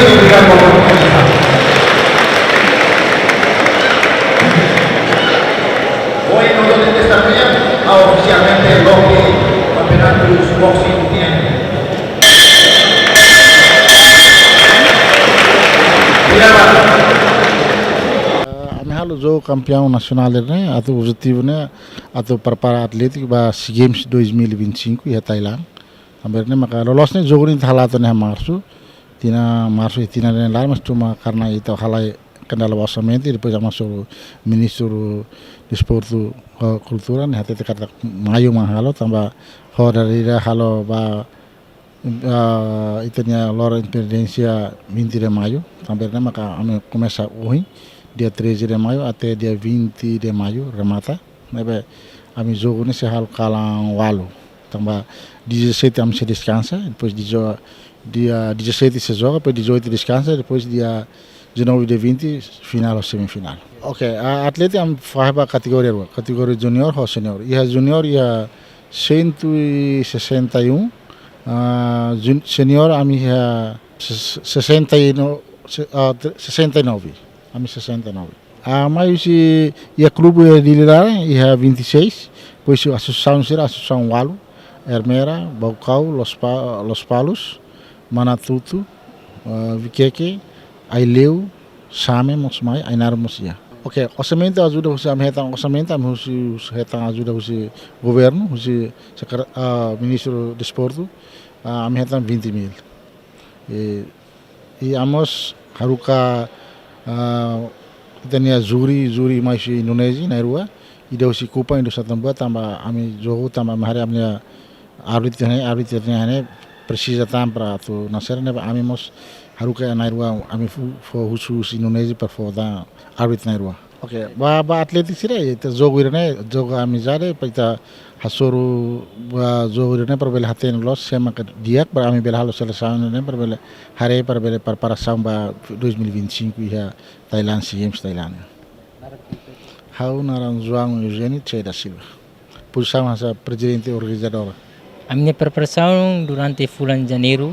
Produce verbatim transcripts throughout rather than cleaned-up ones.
Obrigadu, obrigadu. Ohin, no dór de testemuña, ha'u ofisialmente loke Campeonato Boxing tiha. Obrigadu. Eh, ami Halo jogu kampeaun nasionál ne'e, atu objetivu ne'e, atu prepara Atlético ba SEA Games dois mil e vinte e cinco iha Thailand. Tanba ne'e maka loloos ne'e jogu ne'e ita hala'o to'o iha marsu. Tinan marsu, tinan ne'e laran, mas cuma karena ita halai kendala orsamentu, i depois ami husu Ministru Desportu ho Kultura, ne'e hatete katak maiu mak halo, tanba ho dari ida halo ba, ah, ita-nia loron independénsia vinte de maio, tanba ne'e maka ami komesa ohin, dia treze de maio até dia vinte de maio, remata. Ne'ebé ami jogu ne'e sei halo kalan ualu. Tanba dezassete ami sei deskansa, depois dezo-, dia dezassete sei joga, depois dezoito deskansa, depois dia dezanove, dia vinte, finál ou semifinál. Ok, a Atlético ami fahe ba kategoria rua, kategoria junior ho senior. Iha junior iha cento e sessenta e um, ah, jun-, senior ami iha ses-, sessenta e nove, se-, ah, tre-, sessenta e nove. Ami sessenta e nove. Ah, mai husi iha klube iha Dili laran, iha vinte e seis, depois asosiasaun sira, asosiasaun ualu, Ermera, Baucau, Lospa-, Lospalos, Manatuto, ah, Viqueque, Aileu, Same mós mai, Ainaro mós iha. Ok, orsamentu ajuda husi, ami hetan orsamentu, ami husi, husi hetan ajuda husi governu, husi sekre-, ah, Ministru Desportu, ah, ami hetan vinte mil. I, i ami mós haruka, ah, ita-nia júri, júri mai husi Indonézia, na'in-rua, ida husi Kupang, ida husi Atambua, tanba ami jogu, tanba ami haree ami-nia árbitru ne'e, árbitru ne'e presiza tan para atu nasere, ne'ebé ami mós haruka na'in-rua, ami fó, fó husu husi Indonézia para fó tan árbitru na'in-rua. Ok, ba, ba Atlético sira, ita jogu ida-ne'e, jogu amizade, para ita hasoru ba jogu ida-ne'e, para bele hatene loos, sé maka di'ak, para ami bele halo selesaun ida-ne'e, para bele haree, para bele preparasaun ba dois mil e vinte e cinco iha Thailand, SEA Games Thailand. Ha'u naran João Eugênio Che da Silva. Pozisaun hanesan prezidente organizadora. Ami-nia preparasaun durante fulan Janeiru,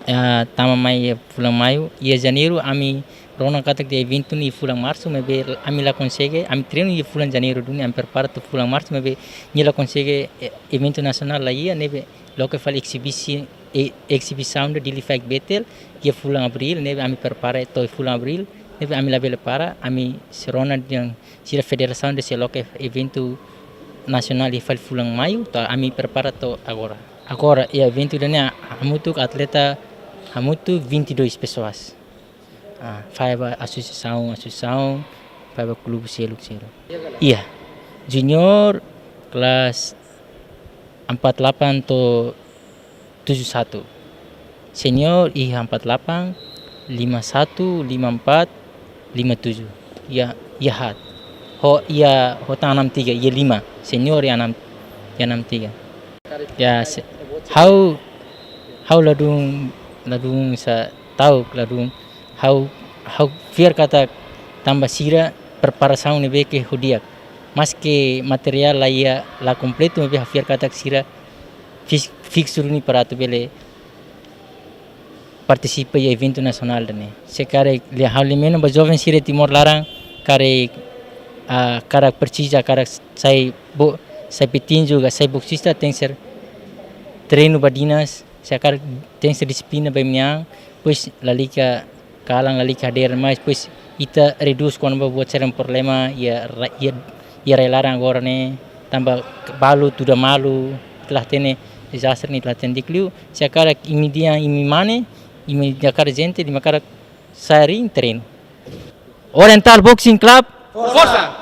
eh, tama mai iha fulan Maiu. Iha Janeiru ami rona katak eventu ne'e iha fulan Marsu, maibé ami la konsege, ami treinu iha fulan Janeiru duni, ami prepara to'o fulan Marsu, maibé nia la konsege, eh, eventu nasionál la iha, ne'ebé loke fali ezibisi-, eh, ezibisaun de Dili Fight Battle, iha fulan Abríl, ne'ebé ami prepara to'o fulan Abríl, ne'ebé ami labele para, ami sei rona dehan sira federasaun ida sei loke eventu nasionál iha fali fulan Maiu, to'o ami prepara to'o agora. Agora, iha eventu ida-ne'e hamutuk atleta hamutuk vinte e dois pessoas. Ah, fahe ba asosiasaun, asosiasaun, fahe ba klube seluk, seluk. Iha junior, kelas empat delapan to'o tujuh satu. Senior iha empat delapan, lima satu, lima empat, lima tujuh. Iha, iha haat. Ho, iha, ho tan enam tiga, iha lima. Senior iha enam, iha enam tiga. Ya, se-, ha'u, ha'u ladún, ladún sa tau, ladún. Ha'u, ha'u fiar katak tanba sira preparasaun ne'ebé ke ho di'ak. Maske materiál la iha, la kompletu, maibé ha'u fiar katak sira fis-, fiksu duni para atu bele partisipa iha eventu nasionál ida-ne'e. Se karik lia ha'u lia menon ba joven sira Timor laran, karik, ah, karik presiza, karik sai bo-, sai petinju, ka sai boksista, tenke ser treinu badinas, se karik tenke ser dixiplina ba imi-nia an, depois lalika kalan, lalika hadeer mais, depois ita redús kona-ba buat sira-nia problema iha ra-, iha, iha rai laran agora ne'e, tanba balu tuda malu, ita la hatene dezastre ne'e, ita la hatene di'ak liu, se karik imi dehan imi mane, imi hakarak jente, imi hakarak sai treinu. Oriental Boxing Club. Forsa!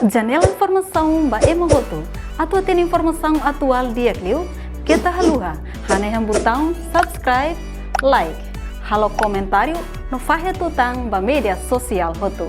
Janela informasaun ba ema hotu. Atu hatene informasaun atuál di'ak liu, keta haluha hanehan butaun subscribe, like, halo komentáriu no fahe tutan ba média sosiál hotu.